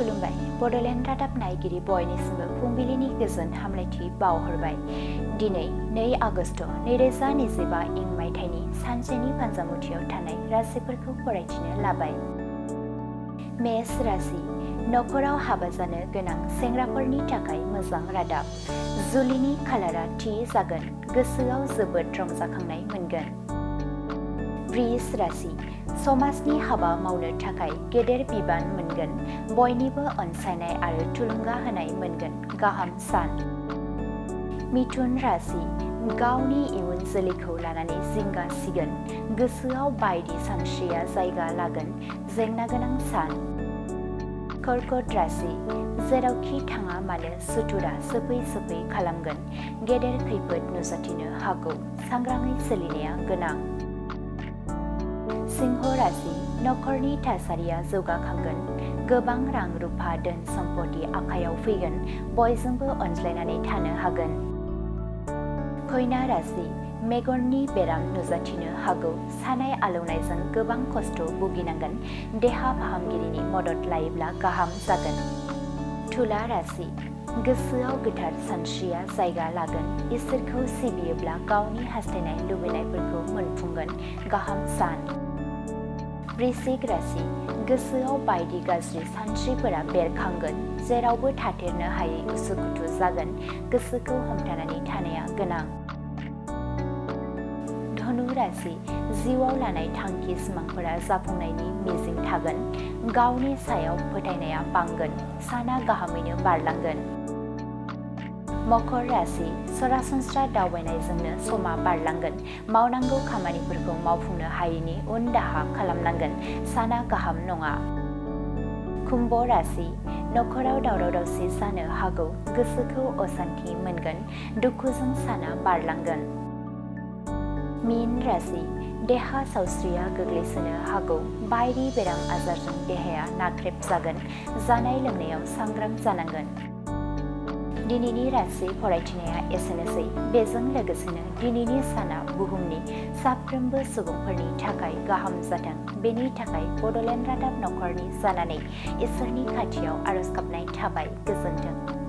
खुलुमबाय बड'लेण्ड रादाब नायगिरि बयनिसिमबो फुंबिलिनि गोजोन हामलायथि बावहरबाय। दिनै 2 आगस्ट 2025 इं मायथाइनि सानसेनि फानजामुथियाव थानाय राशिफोरखौ फरायथिनो लाबाय। मेष राशि नखराव हाबा जानो गोनां सेंग्राफोरनि थाखाय मोजां रादाब। जुलिनि खालारा थि जागोन, गोसोआव जोबोद रंजाखांनाय मोनगोन। वृष राशि समाजनि हाबा मावनो थाखाय गेदेर बिबान मोनगोन, बयनिबो अनसायनाय आरो थुलुंगा होनाय मोनगोन। गाहाम सान। मिथुन राशि गावनि इयुन जोलैखौ लानानै जिंगा सिगोन, गोसोआव बायदि सानस्रिया जायगा लागोन। जेंना गोनां सान। कर्कट राशि जेरावखि थाङा मानो सुथुरा सोफै खालामगोन, गेदेर खैफोद नुजाथिनो हागौ, सांग्राङै सोलिनाया गोनां। सिंह राशि नखरनि थासारिया जौगाखांगोन, गोबां रां रुफा धोन सम्पति आखायाव फैगोन, बयजोंबो अनज्लायनानै थानो हागोन। कन्या राशि मेगननि बेराम नुजाथिनो हागौ, सानाय आलौनायजों गोबां खस्थ' भुगिनांगोन, देहा फाहामगिरिनि मदद लायोब्ला गाहाम जागोन। तुला राशि गोसोआव गोथार सानस्रिया जायगा लागोन, इसोरखौ सिबियोब्ला गावनि हास्थायनाय लुबैनायफोरखौ मोनफुंगोन। गाहाम सान। वृश्चिक राशि गोसोआव बायदि गाज्रि सानस्रिफोरा बेरखांगोन, जेरावबो थाथेरनो हायै उसुखुथु जागोन, गोसोखौ हमथानानै थानाया गोनां। धनु राशि जिउआव लानाय थांखि सिमांफोरा जाफुंनायनि मिजिं थागोन, गावनि सायाव फोथायनाया बांगोन, साना गाहामैनो बारलांगोन। मकर राशि सरासनस्रा दावबायनायजोंनो समा बारलांगोन, मावनांगौ खामानिफोरखौ मावफुंनो हायैनि उन दाहा खालामनांगोन, साना गाहाम नङा। कुम्भ राशि नखराव दावराव दावसि जानो हागौ, गोसोखौ असान्थि मोनगोन, दुखुजों साना बारलांगोन। मीन राशि देहा सावस्रिया गोग्लैसोनो हागौ, बायदि बेराम आजारजों देहाया नाख्रेबजागोन, जानाय लोंनायाव सांग्रां जानांगोन। दिनैनि राशि फरायथिनाया एसेनोसै। बेजों लोगोसेनो दिनैनि साना बुहुमनि साफ्रोमबो सुबुंफोरनि थाखाय गाहाम जाथों, बेनि थाखाय बड'लेण्ड रादाब नखरनि जानानै इसोरनि खाथियाव आरज गाबनाय थाबाय। गोजोन्थों।